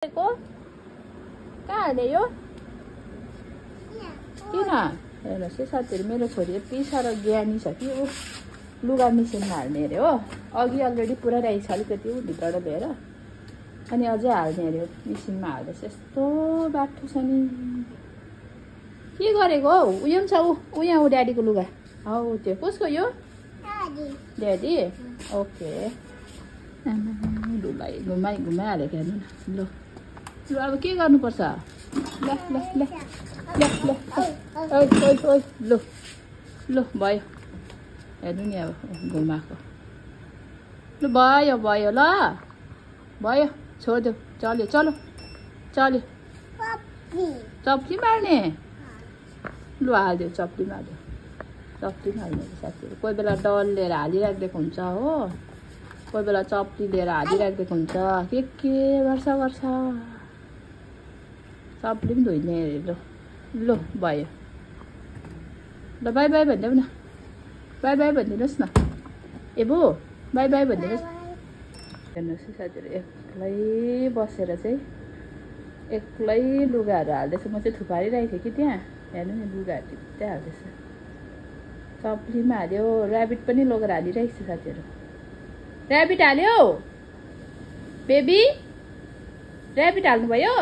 को कहाँ हाले यो किन हेर्नुहोस् है साथीहरू, मेरो छोरी यति साह्रो ज्ञानी छ कि ऊ लुगा मिसिनमा हाल्ने अरे हो। अघि अलरेडी पुऱ्याइरहेको छ अलिकति ऊ भित्रबाट लिएर, अनि अझै हाल्ने अरे मिसिनमा हाल्दैछ। यस्तो बाठो छ नि, के गरेको हौ? उयो पनि छ, ऊ यहाँ ऊ ड्याडीको लुगा हौ। त्यो कसको यो? ड्याडी। ओके, घुमाइहालेको हेर्नु न। ल ल अब के गर्नुपर्छ? ल ल ल ल ल ओइ ओइ ओइ ल ल भयो, हेर्नु नि अब घुमाएको। ल भयो भयो, ल भयो, छोडिदेऊ। चल्यो चलो चल्यो। चप्ली मार्ने? लु हालिदेऊ, चप्लीमा हालिदेऊ, चप्लीमा हाल्ने साथीहरू। कोही बेला डल लिएर हालिराखिदिएको हुन्छ हो, कोही बेला चप्ली लिएर हालिराखिदिएको हुन्छ, के गर्छ। चप्ली पनि धोइने अरे। ल ल भयो, ल बाई बाई भनिदेऊ न, बाई बाई भनिदिनुहोस् न। ए बो बाई बाई भनिदिनुहोस्। हेर्नुहोस् है साथीहरू, एक्लै बसेर चाहिँ एक्लै लुगाहरू हाल्दैछ। म चाहिँ थुपारिरहेको थिएँ कि त्यहाँ, हेर्नु नि लुगाहरू टिप्दै हाल्दैछ। चप्लीमा हाल्यो, ऱ्याबिट पनि लगेर हालिरहेको छु साथीहरू। ऱ्याबिट हाल्यो बेबी, ऱ्याबिट हाल्नुभयो।